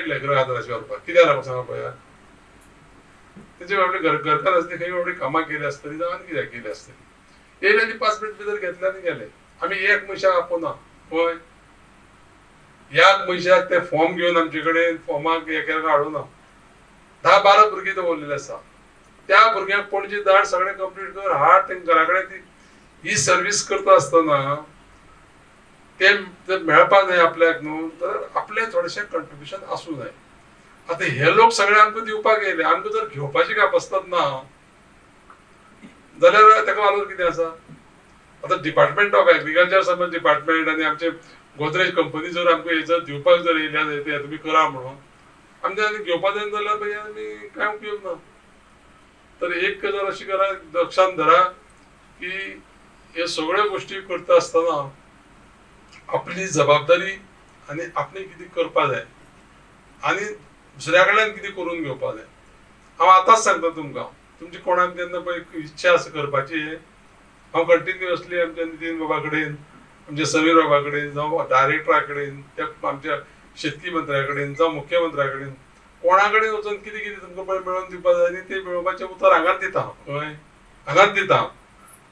येयल्ले गृह आदाराचे व्हरपाक. कित्याक लागून सांगा पळया, तेचे बाबडे घर घरकार आसली खंय बाबडी कामां केली आसतली जावं आनी कित्याक केली आसतली, येयले आनी 5 मिनट भितर घेतले आनी गेले. आमी एक मनशाक आपोवना, पळय ह्या मनशाक ते फॉर्म घेवन आमचे कडेन फॉर्माक हे केन्ना हाडूना. 10-12 भुरगीं दवरलेली आसा, त्या भुरग्यांक पणजे धाड, सगळें कंप्लीट कर, हाड तेंकां घरा कडेन. ती ही सर्वीस करता आसतना ते जर मेळपाक जाय आपल्याक न्हू, तर आपलें थोडेशें कंट्रिब्युशन आसूं जाय. आतां हे लोक सगळे आमकां दिवपाक येयले, आमकां जर घेवपाची कापस्ताद ना जाल्यार ताका वालोर कितें आसा? आतां डिपार्टमेंट ऑफ एग्रीकल्चर समज डिपार्टमेंट आनी आमचे गोदरेज कंपनी जर आमकां हे जर दिवपाक जर येयल्या ते तुमी करा म्हणून आमच्या आनी घेवपाक जाय जाल्यार मागीर आमी कांय उपयोग ना. तर एक जर अशी करा, लक्षांत धरा की हे सगळ्यो गोश्टी करता आसतना आपली जबाबदारी आनी आपणे कितें करपा जाय आनी दुसऱ्या कडल्यान कितें करून घेवपा जाय. हांव आतांच सांगता तुमकां, तुमची कोणाक जेन्ना पळय इच्छा आसा करपाची, हांव कंटिन्युअसली आमच्या नितीन बाबा कडेन, आमच्या समीर बाबा कडेन, जावं डायरेक्टरा कडेन, त्या आमच्या शेतकी मंत्र्या कडेन, जावं मुख्यमंत्र्या कडेन, कोणा कडेन वचून कितें कितें तुमकां पळय मेळोवन दिवपा जाय आनी तें मेळोवपाचें उतर हांगाच दिता, कळ्ळें, हांगाच दिता.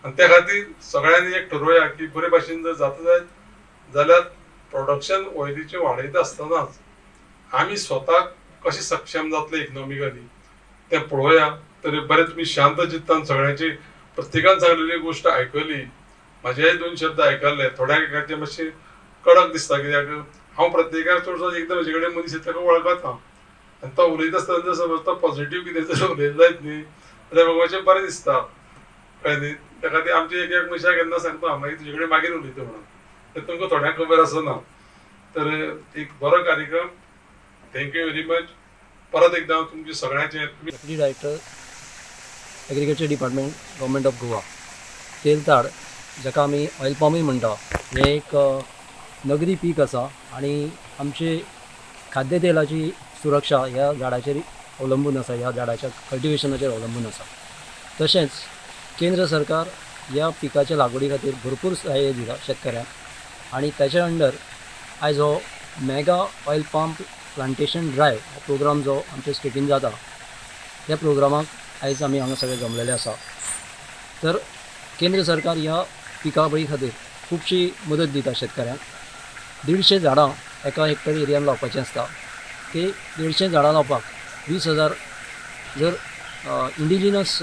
आनी त्या खातीर सगळ्यांनी एक ठरोवया की बरे भाशेन जर जाता जायत जाल्यार प्रोडक्शन ऑयलीचें वाडयता आसतनाच आमी स्वताक कशें सक्षम जातले इकनॉमिकली तें पळोवया. तर बरें तुमी शांत चित्तान सगळ्यांची प्रत्येकान सांगलेली गोश्ट आयकली, म्हाजेय 2 शब्द आयकले, थोड्यांक एकाचें मातशें कडक दिसता कित्याक हांव प्रत्येकाक चडसो एकदां म्हजे कडेन मनीस येता ताका वळखता आनी तो उलयता आसतना जर समज तो पॉझिटीव कितें जर उलयता जायत न्ही जाल्यार म्हाका मातशें बरें दिसता, कळ्ळें न्ही. त्या खातीर आमचे एक एक मनशाक केन्ना सांगता हांव मागीर तुजे कडेन मागीर उलयता म्हणून, तर तुमकां थोड्यांक खबर आसना. तर एक बरो कार्यक्रम, thank you very much. परत एकदां तुमचे सगळ्यांचे Deputy director agriculture department government of Goa. तेलताड जाका आमी ऑयल पामूय म्हणटा, हें एक नगरी पीक आसा आनी आमचे खाद्यतेलाची सुरक्षा ह्या झाडाचेर अवलंबून आसा, ह्या झाडाच्या कल्टिवेशनाचेर अवलंबून आसा. तशेंच केंद्र सरकार ह्या पिकाच्या लागवडी खातीर भरपूर सहाय्य दिता शेतकऱ्यांक आनी ताच्या अंडर आयज हो mega oil palm plantation drive हो प्रोग्राम जो आमच्या स्टेटीन जाता, त्या प्रोग्रामाक आयज आमी हांगा सगळे जमलेले आसा. तर केंद्र सरकार ह्या पिकावळी खातीर खुबशी मदत दिता शेतकऱ्यांक. 150 झाडां एका हेक्टर एरियान लावपाचीं आसता, ते 150 झाडां लावपाक 20,000 जर इंडिजिनस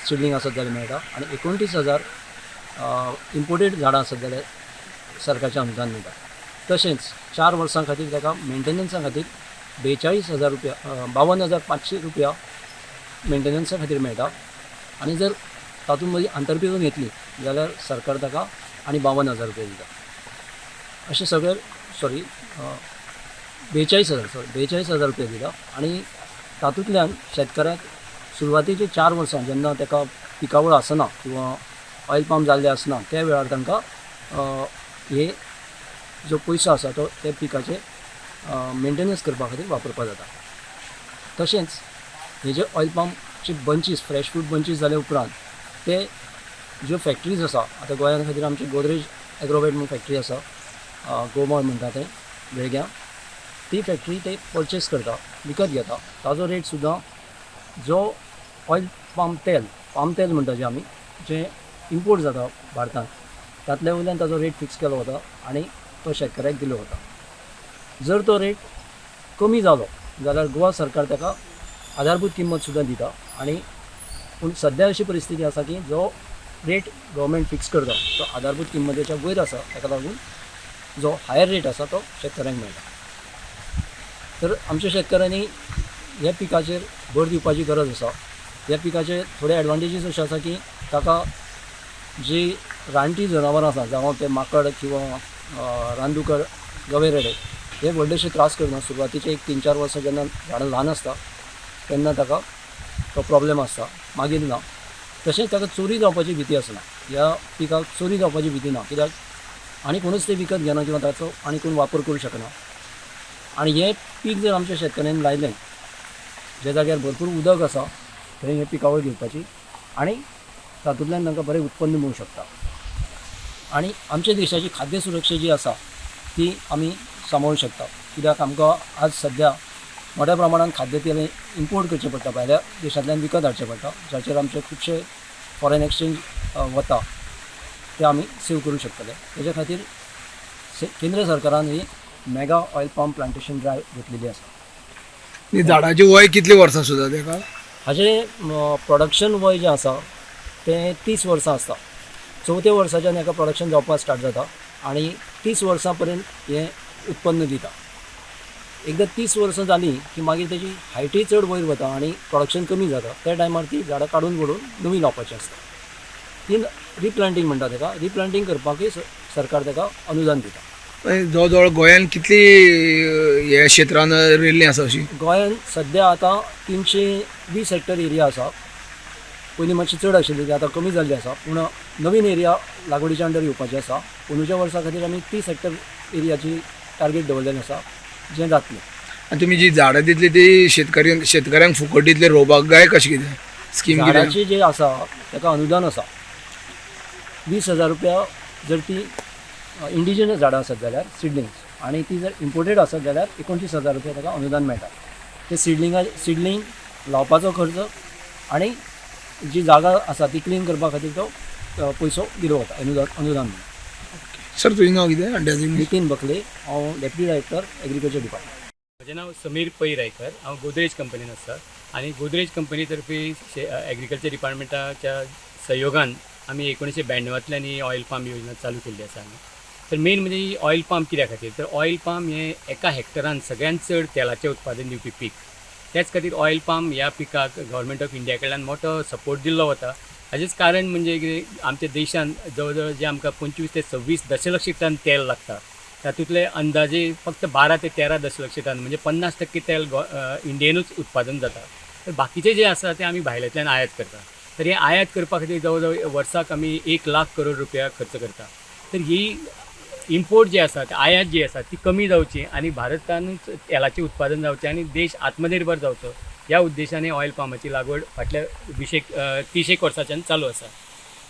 सिडलींग आसत जाल्यार मेळटा आनी 29,000 इम्पोर्टेड झाडां आसत जाल्यार सरकारचें अनुदान मेळटा. तशेंच 4 वर्सां खातीर ताका मेंटेनन्सा खातीर 42,000 रुपया, 52,500 रुपया मेंटेनन्सा खातीर मेळटा आनी जर तातूंत मदीं आंतरपिकां घेतली जाल्यार सरकार ताका आनी 52,000 रुपया दिता. अशें सगळें सॉरी 42,000 सॉरी 42,000 रुपया दिता आनी तातूंतल्यान शेतकऱ्याक सुरवातेची 4 वर्सां जेन्ना ताका पिकावळ आसना किंवा ऑयल पाम जाल्लें आसना त्या वेळार तांकां हे जो पयसो आसा तो त्या पिकाचे मेंटेनन्स करपा खातीर वापरपाक जाता. तशेंच हे जे ऑयल पामचे बंचीस, फ्रेश फ्रूट बंचीस जाले उपरांत ते ज्यो फॅक्ट्रीज आसा, आतां गोंया खातीर आमची गोदरेज एग्रोवेट म्हणून फॅक्ट्री आसा, गोमळ म्हणटा तें बेळग्यां, ती फॅक्ट्री ते पर्चेस करता, विकत घेता. ताजो रेट सुद्दां जो ऑयल पाम तेल, पाम तेल म्हणटा जें आमी, जें इम्पोर्ट जाता भारतांत, तातल्या वयल्यान ताजो रेट फिक्स केलो वता आनी तो शेतकऱ्याक दिलो वता. जर तो रेट कमी जालो जाल्यार गोवा सरकार ताका आधारभूत किंमत सुद्दां दिता आनी पूण सद्या अशी परिस्थिती आसा की जो रेट गव्हर्मेंट फिक्स करता तो आधारभूत किंमतेच्या वयर आसा, ताका लागून जो हायर रेट आसा तो शेतकऱ्यांक मेळटा. तर आमच्या शेतकऱ्यांनी ह्या पिकाचेर भर दिवपाची गरज आसा. ह्या पिकाचे थोडे एडवांटेजीस अशे आसा की ताका जी रानटी जनावरां आसा, जावं ते माकड किंवा रानदुकर, गवे रेडे, हे व्हडलेशे त्रास करना. सुरवातीचे एक 3-4 वर्सां जेन्ना झाडां ल्हान आसता तेन्ना ताका तो प्रॉब्लेम आसता, मागीर ना. तशेंच ताका चोरी जावपाची भिती आसना, ह्या पिकाक चोरी जावपाची भिती ना, कित्याक आनी कोणूच ते विकत घेना किंवा ताचो आनी कोण वापर करूं शकना. आनी हें पीक जर आमच्या शेतकऱ्यांनी लायलें, ज्या जाग्यार भरपूर उदक आसा थंय हें पिकावळ घेवपाची आनी तातूंतल्यान तांकां बरें उत्पन्न मेळूं शकता. आनी आमच्या देशाची खाद्य सुरक्षा जी आसा ती आमी सांबाळूंक शकता, कित्याक आमकां आज सद्या मोठ्या प्रमाणान खाद्यतेल इम्पोर्ट करचें पडटा, भायल्या देशांतल्यान विकत हाडचें पडटा, जाचेर आमचे खुबशे फॉरेन एक्सचेंज वता, ते आमी सेव करूंक शकतले. तेजे खातीर केंद्र सरकारान ही mega oil palm plantation drive घेतलेली आसा. आनी झाडाची वय कितली वर्सां सुद्दां तेका? हाजें प्रोडक्शन वय जें आसा तें 30 वर्सां आसता. चवथ्या वर्साच्यान हेका प्रोडक्शन जावपाक स्टार्ट जाता आनी 30 वर्सां पर्यंत हें उत्पन्न दिता. एकदां 30 वर्सां जालीं की मागीर तेजी हायटूय चड वयर वता आनी प्रोडक्शन कमी जाता. त्या टायमार ती झाडां काडून वडोवन नवीं लावपाची आसता. ती रिप्लांटींग म्हणटा तेका. रिप्लांटींग करपाकूय सरकार तेका अनुदान दिता. जवळ जवळ गोंयान कितली हे क्षेत्रान रोयल्लीं आसा अशी? गोंयांत सद्या आतां 320 हेक्टर एरिया आसा. पयलीं मातशी चड आशिल्ली, ती आतां कमी जाल्ली आसा, पूण नवीन एरिया लागवडीच्या अंडर येवपाची आसा. अंदूच्या वर्सा खातीर आमी 30 हेक्टर एरियाची टार्गेट दवरलेली आसा, जें जातलें. आनी तुमी जी झाडां दितली ती शेतकऱ्यांक फुकट दितले रोवपाक काय कशें कितें स्कीम कितें? झाडाची जी आसा ताका अनुदान आसा. 20,000 रुपया जर ती इंडिजिनस झाडां आसत जाल्यार सिडलिंग्स, आनी ती जर इम्पोर्टेड आसत जाल्यार 29,000 रुपया ताका अनुदान मेळटा. ते सिडलिंग लावपाचो खर्च आनी जी जागा आसा ती क्लीन करपा खातीर तो पयसो दिलो वता अनुदान म्हणून. सर, तुजें नांव कितें? डेजिग्नेशन? नितीन बखले, हांव डेप्युटी डायरेक्टर एग्रीकल्चर डिपार्टमेंट. म्हजें नांव समीर पै रायकर. हांव गोदरेज कंपनीन आसा आनी गोदरेज कंपनी तर्फे एग्रीकल्चर डिपार्टमेंटाच्या सहयोगान आमी 1992तल्यान ही ऑयल पाम योजना चालू केल्ली आसा आमी. तर मेन म्हणजे ही ऑयल पाम कित्या खातीर, तर ऑयल पाम हें एका हेक्टरान सगळ्यांत चड तेलाचें उत्पादन दिवपी पीक. त्याच खातीर ऑयल पाम ह्या पिकाक गव्हर्मेंट ऑफ इंडिया कडल्यान मोठो सपोर्ट दिल्लो वता. हाजेंच कारण म्हणजे कितें, आमच्या देशान जवळ जवळ जें आमकां 25 ते 26 दशलक्ष टन तेल लागता, तातूंतले अंदाजे फक्त 12 ते 13 दशलक्ष टन म्हणजे 50% तेल इंडियेनूच उत्पादन जाता. तर बाकीचें जें आसा तें आमी भायल्यांतल्यान आयात करता. तर हें आयात करपा खातीर जवळ जवळ वर्साक आमी 1 लाख करोड रुपया खर्च करता. तर ही इम्पोर्ट जी आसा, आयात जी आसा ती कमी जावची आनी भारतानूच तेलाचें उत्पादन जावचें आनी देश आत्मनिर्भर जावचो ह्या उद्देशान ऑयल पामाची लागवड फाटल्या 20 30 वर्साच्यान चालू आसा.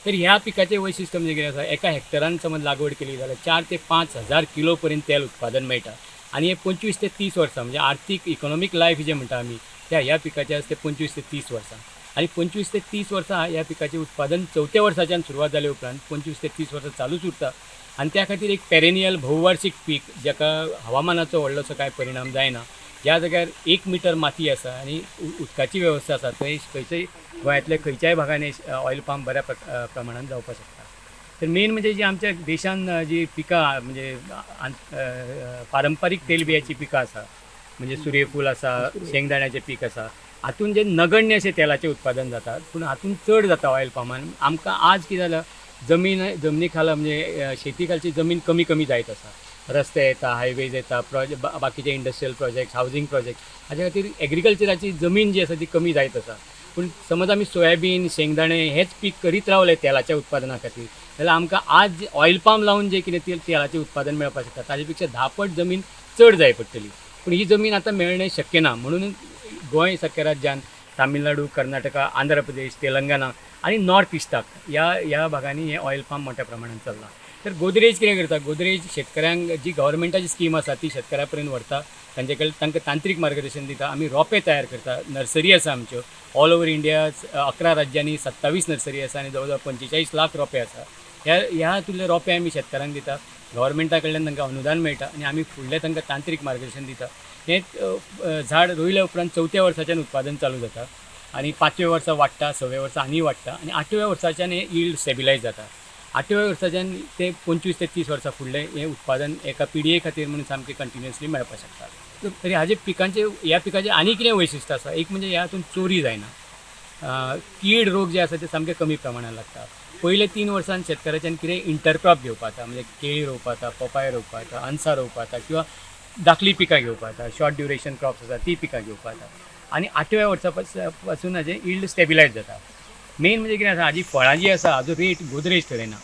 तर ह्या पिकाचें वैशिश्ट म्हणजे कितें आसा, एका हेक्टरान समज लागवड केली जाल्यार 4 ते 5 हजार किलो पर्यंत तेल उत्पादन मेळटा आनी हे 25 ते 30 वर्सां म्हणजे आर्थीक इकॉनॉमीक लायफ जें म्हणटा आमी त्या ह्या पिकाचें आसा तें 25 ते 30 वर्सां. आनी 25 ते 30 वर्सां ह्या पिकाचें उत्पादन चवथ्या वर्साच्यान सुरवात जाले उपरांत 25 ते 30 वर्सां चालूच उरता आनी त्या खातीर एक पेरेनियल बहुवार्षीक पीक जाका हवामानाचो व्हडलोसो कांय परिणाम जायना, ज्या जाग्यार 1 मिटर माती आसा आनी उदकाची वेवस्था आसा थंय खंयच्याय गोंयांतल्या खंयच्याय भागांनी ऑयल पाम बऱ्या प्रमाणान जावपाक शकता. तर मेन म्हणजे जी आमच्या देशान जी पिकां म्हणजे पारंपारीक तेलबियाची पिकां आसा, म्हणजे सूर्यफूल आसा, शेंगदाण्याचें पीक आसा, हातून जे नगण्य अशें तेलाचें उत्पादन जाता, पूण हातून चड जाता ऑयल पामान. आमकां आज कितें जालां, जमनी खाला म्हणजे शेती खालची जमीन कमी कमी जायत आसा. रस्ते येता, हायवेज येता, बाकीचे इंडस्ट्रियल प्रोजेक्ट, हावजींग प्रोजेक्ट, हाजे खातीर एग्रीकल्चराची जमीन जी आसा ती कमी जायत आसा. पूण समज आमी सोयाबीन, शेंगदाणे हेच पीक करीत रावले तेलाच्या उत्पादना खातीर जाल्यार आमकां आज ऑयल पाम लावन जें कितें तेलाचें उत्पादन मेळपाक शकता ताजे पेक्षा 10 पट जमीन चड जाय पडटली. पूण ही जमीन आतां मेळणें शक्य ना, म्हणून गोंय सारक्या राज्यान तामिळनाडू, कर्नाटका, आंध्र प्रदेश, तेलंगना आनी नॉर्थ इस्टाक ह्या भागांनी हें ऑयल पाम मोठ्या प्रमाणान चल्लां. तर गोदरेज कितें करता, गोदरेज शेतकऱ्यांक जी गव्हर्मेंटाची स्कीम आसा ती शेतकऱ्यां पर्यंत व्हरता, तांचे कडेन तांकां तांत्रीक मार्गदर्शन दिता. आमी रोंपे तयार करता, नर्सरी आसा आमच्यो ऑल ओवर इंडिया, 11 राज्यांनी 27 नर्सरी आसा आनी जवळ जवळ 45 लाख रोंपे आसा. ह्या हातूंतले रोंपे आमी शेतकारांक दिता, गव्हर्मेंटा कडल्यान तांकां अनुदान मेळटा आनी आमी फुडलें तांकां तांत्रीक मार्गदर्शन दिता. हें झाड रोयल्या उपरांत चवथ्या वर्साच्यान उत्पादन चालू जाता आनी 5व्या वर्सा वाडटा, 6व्या वर्सा आनी वाडटा आनी 8व्या वर्साच्यान हें यील्ड स्टेबिलायज जाता. 8व्या वर्साच्यान ते 25 ते 30 वर्सां फुडलें हें उत्पादन एका पिढये खातीर म्हणून सामकें कंटिन्युअसली मेळपाक शकता. तरी हाजे पिकांचे ह्या पिकाचें आनी कितें वैशिश्ट आसा, एक म्हणजे ह्या हातूंत चोरी जायना, कीड रोग जे आसा ते सामके कमी प्रमाणान लागता. पयले 3 वर्सान शेतकाराच्यान कितें इंटरक्रॉप घेवपा जाता, म्हणजे केळी रोवपा जाता, पोपाय रोवपा जाता, अनसां रोवपा जाता किंवा दाखली पिकां घेवपा जाता, शॉर्ट ड्युरेशन क्रॉप्स आसा ती पिकां घेवपा जाता. आनी 8व्या वर्सा पासून हाजें यील्ड स्टेबिलायज जाता. मेन म्हणजे कितें आसा, हाजी फळां जी आसा हाजो रेट गोदरेज थरयना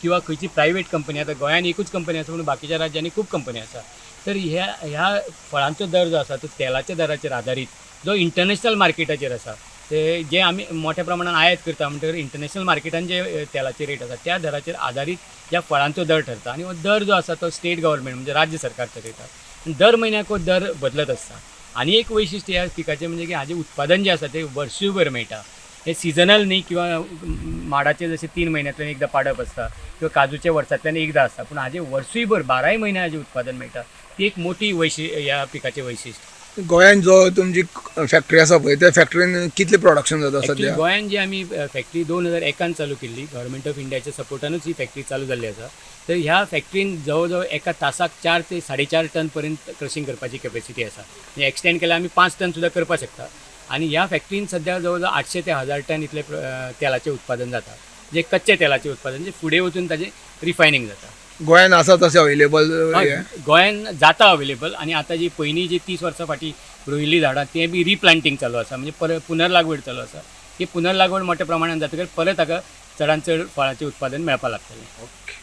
किंवा खंयची प्रायवेट कंपनी, आतां गोंयांत एकूच कंपनी आसा पूण बाकीच्या राज्यांनी खूब कंपनी आसा. तर ह्या फळांचो दर जो आसा तो तेलाच्या दराचेर आदारीत जो इंटरनॅशनल मार्केटाचेर आसा, ते जे आमी मोठ्या प्रमाणान आयात करता म्हणटकीर इंटरनॅशनल मार्केटान जे तेलाचे रेट आसा त्या दराचेर आदारीत ह्या फळांचो दर ठरता आनी हो दर जो आसा तो स्टेट गव्हर्मेंट म्हणजे राज्य सरकार थरयता आनी दर म्हयन्याक हो दर बदलत आसता. आनी एक वैशिश्ट ह्या पिकाचें म्हणजे की हाजें उत्पादन जें आसा तें वर्सूयभर मेळटा. हें सिजनल न्ही किंवा माडाचें जशें 3 म्हयन्यांतल्यान एकदां पाडप आसता किंवा काजूचें वर्सांतल्यान एकदां आसता, पूण हाजें वर्सूयभर 12 म्हयने हाजें उत्पादन मेळटा. ती एक मोठी ह्या पिकाचें वैशिश्ट. गोंयांत जो तुमची फॅक्टरी आसा पळय, त्या फॅक्टरीन कितलें प्रोडक्शन जाता एक्चुअली सद्या? गोंयान जी आमी फॅक्टरी 2001 चालू केल्ली, गव्हर्मेंट ऑफ इंडियाच्या सपोर्टानूच ही फॅक्टरी चालू जाल्ली आसा. तर ह्या फॅक्टरीन जवळ जवळ एका तासाक 4 ते 4.5 टन पर्यंत क्रशिंग करपाची कॅपॅसिटी आसा. म्हणजे एक्सटेंड केल्यार आमी 5 टन सुद्दां करपाक शकता. आनी ह्या फॅक्टरीन सद्या जवळ जवळ 800 ते 1000 टन इतलें तेलाचें उत्पादन जाता, जे कच्चे तेलाचें उत्पादन जे फुडें वचून ताजें रिफायनींग जाता. गोंयांत आसा तशें अवेलेबल? हय, गोंयान जाता अवेलेबल. आनी आतां जी पयलीं जी 30 वर्सां फाटीं रोयिल्लीं झाडां तें बी रिप्लांटींग चालू आसा, म्हणजे परत पुनर्लागवड चालू आसा. ती पुनर्लागवड मोठ्या प्रमाणान जातकीर परत हाका चडान चड फळाचें उत्पादन मेळपाक लागतलें. ओके.